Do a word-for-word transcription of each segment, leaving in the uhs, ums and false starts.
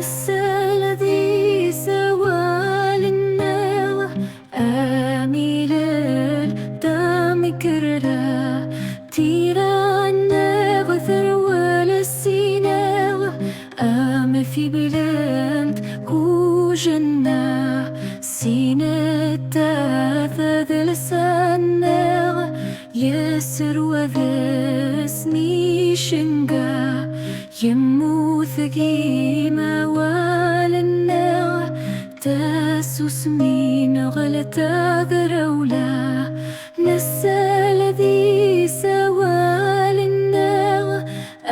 Seld isawal-nneɣ, amilel tamkerra, tira-nneɣ terwel s-ineɣ, am tiblent kujenna, s-inetta tadlsa-nneɣ, yesrwad s-nicenga, yemmut gim awal-nneɣ, tasusmi nɣel tagrawla, nesseld isawal-nneɣ,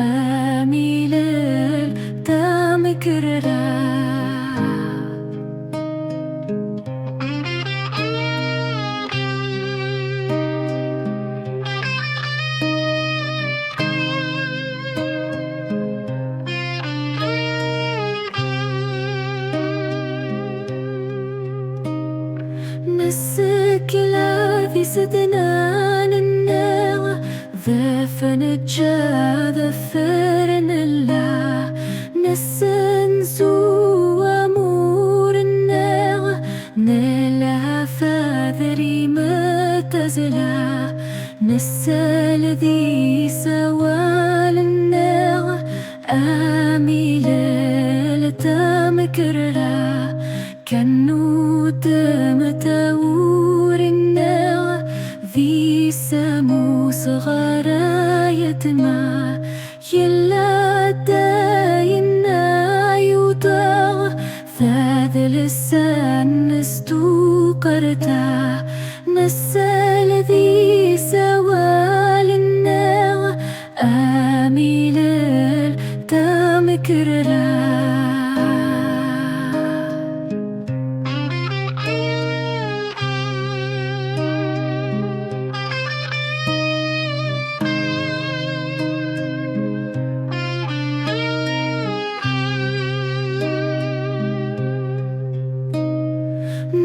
amilel tamkerra. Nessekla tisednan-nneɣ, dafnečča dafr nella, nessenzu amur-nneɣ, nelha tadrimt tazla, nesseld isawal-nneɣ, amilel tamkerra, kannutem tawuri-nneɣ, di samus ɣer ayetma, yella dayen ay uṭaɣ, tadlsa-nnes tuqerta, nesseld isawal-nneɣ, amilel tamkerra.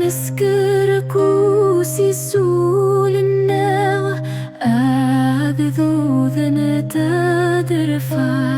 Nesker kus isul-nneɣ, agdud n taderfa.